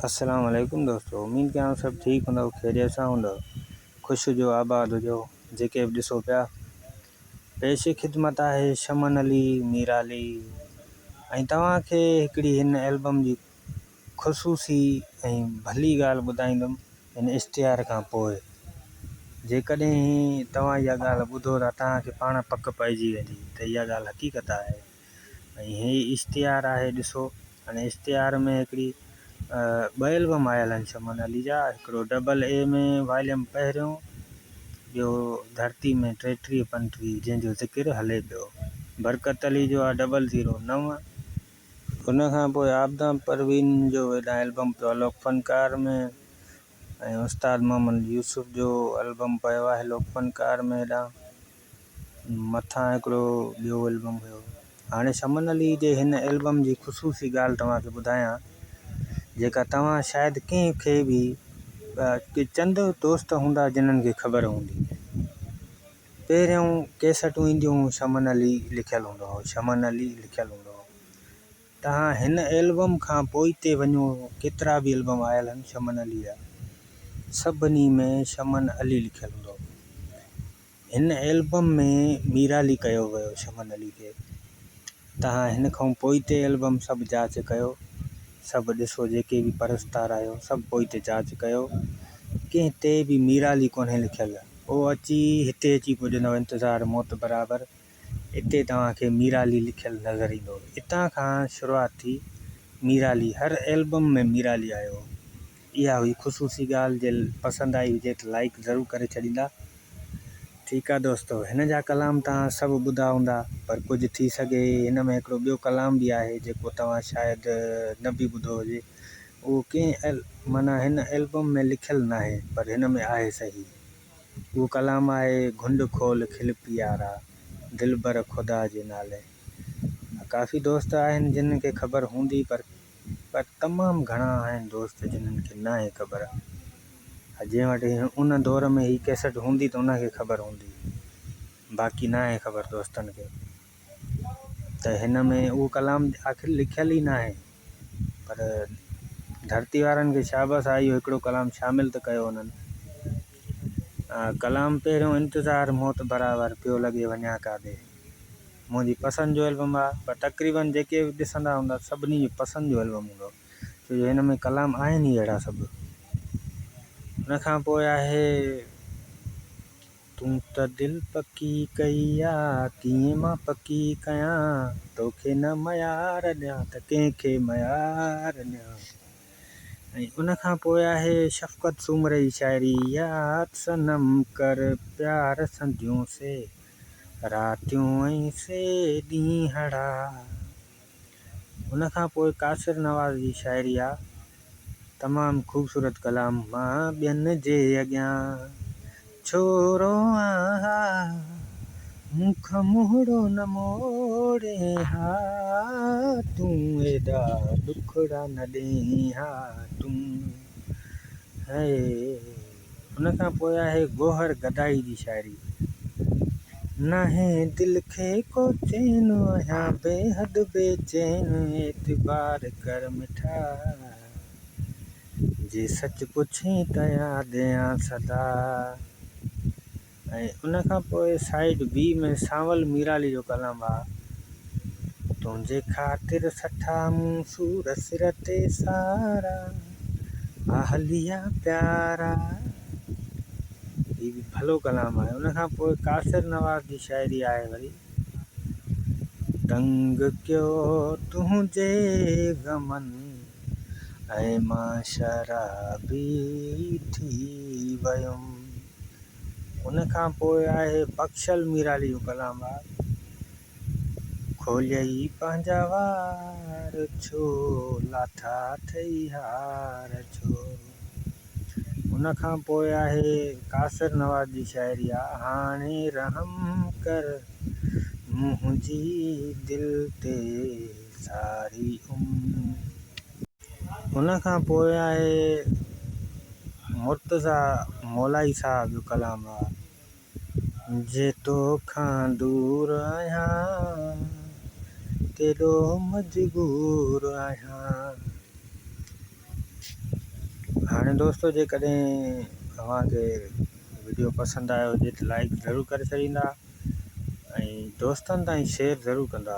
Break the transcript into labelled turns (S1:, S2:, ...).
S1: السلام عليڪم دوستو اميد ڪيان ٿو سڀ ٺيڪ هوندؤ خيريت سان هوندؤ خوش هجو آباد هجو جيڪي به ڏسو پيا پيش خدمت آهي شمن علي ميرالي ۽ توهان کي هڪڙي هن البم جي خصوصي ۽ ڀلي ڳالهه ٻڌائيندم هن اشتهار کان پوء جيڪڏهن توهان اها ڳالهه ٻڌو ٿا توهان کي پاڻ پڪ پئجي ويندي ته اها ڳالهه حقيقت آهي ۽ هي اشتهار آهي ڏسو هاڻي اشتهار ۾ هڪڙي ٻه البم آيل آهن شمن علي جا هڪڙو ڊبل اي ۾ واليم پهريون ٻيو ڌرتي ۾ 33 35 جنهن جو ذڪر هلي پيو برڪت علي جو آهي ڊبل زيرو نو. ان کان پوء عابده پروين جو هيڏانهن البم پيو آهي لوڪ فنڪار ۾ ۽ استاد محمد يوسف جو البم پيو آهي لوڪ فنڪار ۾ هيڏانهن مٿان هڪڙو ٻيو البم هيو. هاڻي شمن علي جي هن البم جي خصوصي ڳالهه توهان کي ٻڌايان جيڪا توهان شايد ڪنهن کي به ڪي چند دوست هوندا جنھن کي خبر هوندي. پهريون ڪيسٽون اينديون هيون شمن علي لکيل هوندو هو شمن علي لکيل هوندو هو. توهان هن البم کان پوئتي وڃو ڪيترا به البم آيل آهن شمن علي جا سڀني ۾ شمن علي لکيل هوندو هو. هن البم ۾ ميرالي ڪيو ويو شمن علي کي تهان هن کان پوئتي البم سڀ جاچ ڪيو سڀ ڏسو جيڪي به پرستار آهيو سڀ پوئتي جاچ ڪيو ڪنهن تي به ميرالي ڪونهي لکيل او اچي هتي اچي پڄندو انتظار موت برابر اتي توهان کي ميرالي لکيل نظر ايندو اتان کان شروعات ٿي ميرالي هر البم ۾ ميرالي آيو اها هئي خصوصي ڳالهه جي پسند آئي هجي ته لائيڪ ضرور ڪري ڇڏيندا. ٺيڪ آ دوستو هن جا ڪلام توهان سڀ ٻڌا هوندا پر ڪجهه ٿي سگهي هن ۾ هڪڙو ٻيو ڪلام به آهي جيڪو توهان شايد نه به ٻڌو هجي اهو ڪنهن معنيٰ هن البم ۾ لکيل ناهي پر هن ۾ آهي صحيح اهو ڪلام آهي گهنڊ کول کل پيارا دلبر خدا جي نالي ڪافي دوست آهن جن کي خبر هوندي پر پر تمام گهڻا آهن دوست جنھن کي ناهي خبر. ها جنھن وٽ ان دور ۾ هي ڪيسٽ هوندي ته ان کي خبر هوندي باقي ناهي خبر دوستن کي ته هن ۾ اهو ڪلام آخر لکيل ئي ناهي پر ڌرتي وارن کي شابس آهي اهو هڪڙو ڪلام شامل ته ڪيو انهن. ڪلام پهريون انتظار موت برابر پيو لڳي وڃان ڪاڏي. منهنجي پسند جو البم آ پر تقريبن جيڪي به ڏسندا هوندا سڀني جو پسند جو البم هوندو ڇو جو هن ۾ ڪلام آهن ئي اهڙا سڀ ان کان پوء آهي تون ته دل پڪي ڪئي آ ڪيئن مان پڪي ڪيان توکي نه ميار ڏيان ته ڪنهن کي ميار ڏيان ۽ ان کان پوء آهي شفقت سومري جي شاعري ياد صنم ڪر پيار سنديون سي راتيون ۽ سي ڏينهڙا. ان کان پوء قاصر نواز جي شاعري آ تمام خوبصورت ڪلام مان ٻين جي اڳيان ڇو روئان ها مون کان منهڙو نه موڙين ها تون ايڏا ڏکڙا نه ڏين ها تون هي. ان کان پوء آهي گوهر گدائي جي شاعري. ناهي دل کي ڪو چين آهيان بيحد بي چين اعتبار ڪر مٺا جي سچ پڇين ته ياد آن سدا. ۽ ان کان پوء سائيڊ بي ۾ سانول ميرالي جو ڪلام آ. تنهنجي خاطر سٺا مون سور سر تي سارا آ هليا پيارا. هي به ڀلو ڪلام آهي. ان کان پوء قاصر نواز جي شاعري آهي وري. تنگ ڪيو تنهنجي غمن ۽ مان شرابي ٿي ويم. ان کان پوء آهي بخشل ميرالي جو ڪلام آ. کوليئي پنهنجا وار ڇو لاٿا اٿئي هار ڇو. ان کان پوء آهي قاصر نواز جي شاعري آ هاڻي رحم ڪر منهنجي دل تي ساري عمر. ان کان پوء آهي مرتضيٰ مولائي صاحب جو ڪلام آ جي تو کان دور آهيان ڪيڏو مجبور آهيان. هاڻي دوستو جيڪڏهن اوهان کي وڊيو پسند آيو هجي ته لائيڪ ضرور ڪري ڇڏيندا ۽ دوستن تائين شيئر ضرور ڪندا.